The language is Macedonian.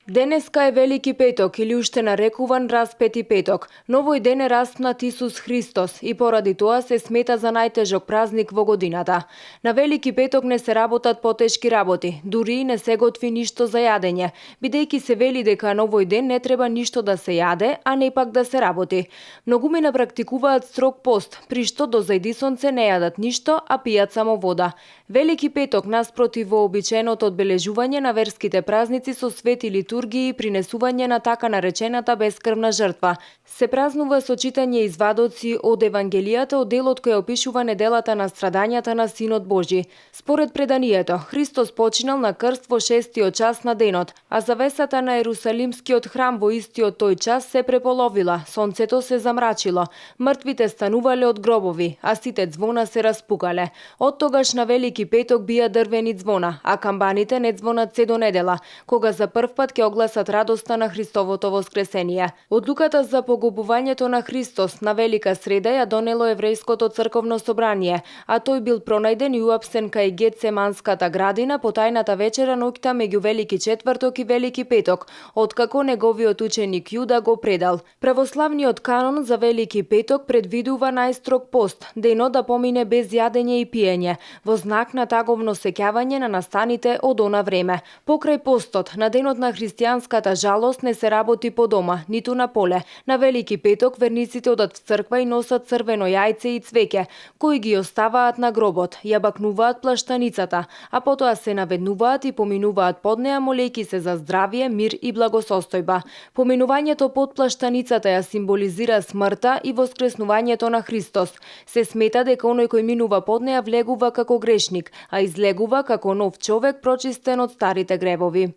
Денеска е Велики петок или уште нарекуван Распети петок, но овој ден е распнат Исус Христос и поради тоа се смета за најтежок празник во годината. На Велики петок не се работат потешки работи, дури и не се готви ништо за јадење, бидејќи се вели дека на овој ден не треба ништо да се јаде, а не пак да се работи. Многумина практикуваат строг пост, при што до зајди сонце не јадат ништо, а пијат само вода. Велики петок наспротив вообичаеното одбележување на верските празници со свети литургии и принесување на така наречената бескрвна жртва. Се празнува со читање извадоци од Евангелијата од делот кој опишува неделата на страдањата на Синот Божи. Според преданието, Христос починал на крст во 6-тиот час на денот, а завесата на Ерусалимскиот храм во истиот тој час се преполовила, сонцето се замрачило, мртвите станувале од гробови, а сите звона се распукале. Од тогаш на Велики петок бија дрвени звона, а камбаните не звонат се до недела, кога за прв пат ќе огласат радоста на Христовото воскресение. Одлуката за погубувањето на Христос на Велика среда ја донело еврејското црковно собрание, а тој бил пронајден и уапсен кај Гетсеманската градина по тајната вечера ноќта меѓу Велики четврток и Велики петок, откако неговиот ученик Јуда го предал. Православниот канон за Велики петок предвидува најстрог пост, денот да помине без јадење и пиење, во знак на таговно сеќавање на настаните од она време. Покрај постот, на денот на христијанската жалост не се работи по дома, ниту на поле. На Велики петок верниците одат в црква и носат црвено јајце и цвеќе, кои ги оставаат на гробот, ја бакнуваат плаштаницата, а потоа се наведнуваат и поминуваат под неа молејќи се за здравје, мир и благосостојба. Поминувањето под плаштаницата ја символизира смртта и воскреснувањето на Христос. Се смета дека оној кој минува под неа влегува како грешник, а излегува како нов човек прочистен од старите гребови.